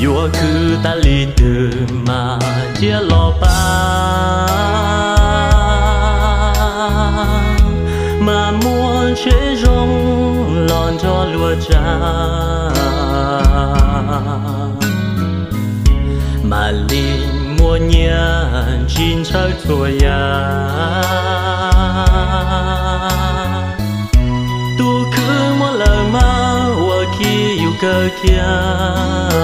Yuav khwv tas li twg mas cia los pab, mas muaj tsev zoo los nrog luag tsa, mam li muaj nyiaj tsis ntshaw txhua yam. Tus khwv muaj lawm mas ua khi yus kawg kiag,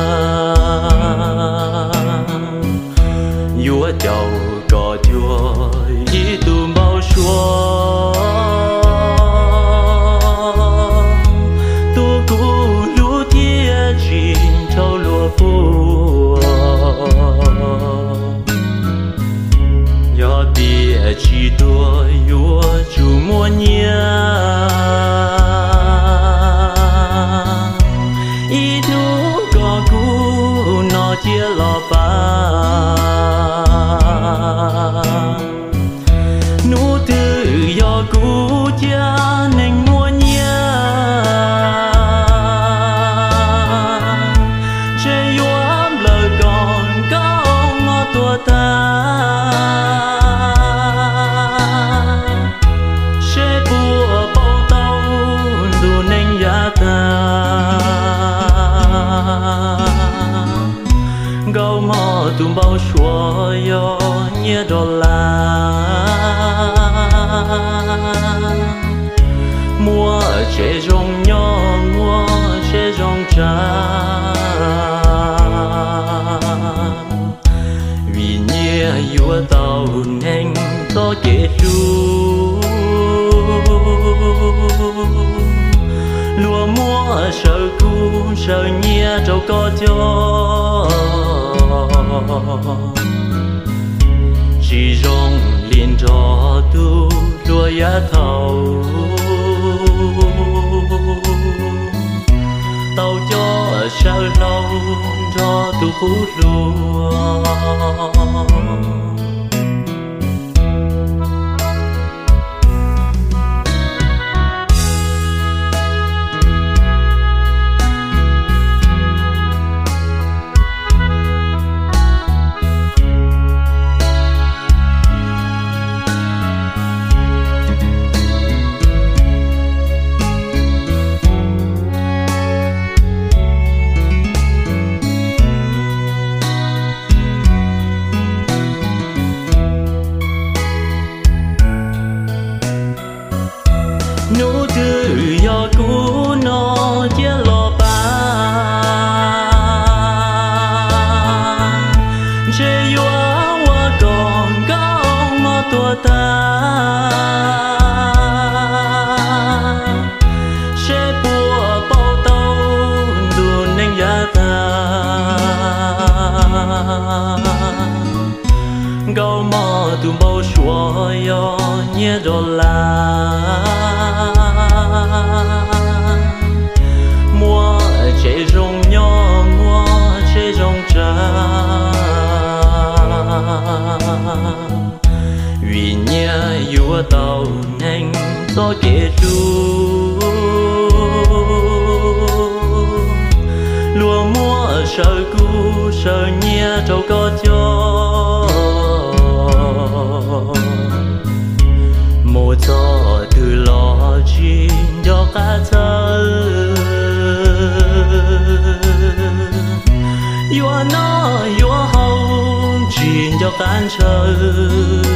yuav caum kom cuag ib tug npau suav. Tus kuv hlub thiaj tsis nrhau luag puag. Yog tias tsis tuag yuav tsum muaj nyiaj, ib hnub kom kuv no cia los pab. Hnub twg yog kuv cia neeg muaj nyiaj, ntshe yuav nplawm kom nkauj mob tuag tag. Seb puas paub tau ntuj neej yav tag. Nkauj mob tus npau suav yog nyiaj dollar, muaj tsev zoo nyob muaj tsev zoo tsa. Vim nyiaj yuav tau neeg txoj kev hlub, luag muab sawv kub sawv nyiaj rau koj coj. Tsis zoo li nrog tus hluas yav thaum, tau coj sawv hlau nrog tus qub hluas. Hnub twg yog kuv no cia los pab, ntshe yuav ua kom nkauj mob tuag tag. Seb puas paub tau ntuj neej yav tag. Nkauj mob tus npau suav yog nyiaj dollar, muaj tsev zoo nyob muaj tsev zoo tsa. Vim nyiaj yuav tau neeg txoj kev hlub, luag muab sawv kub sawv nyiaj rau koj coj. Mus txog twg los tsis nco qab txhawj, yuav noj yuav haus tsis nco qab ntshaw.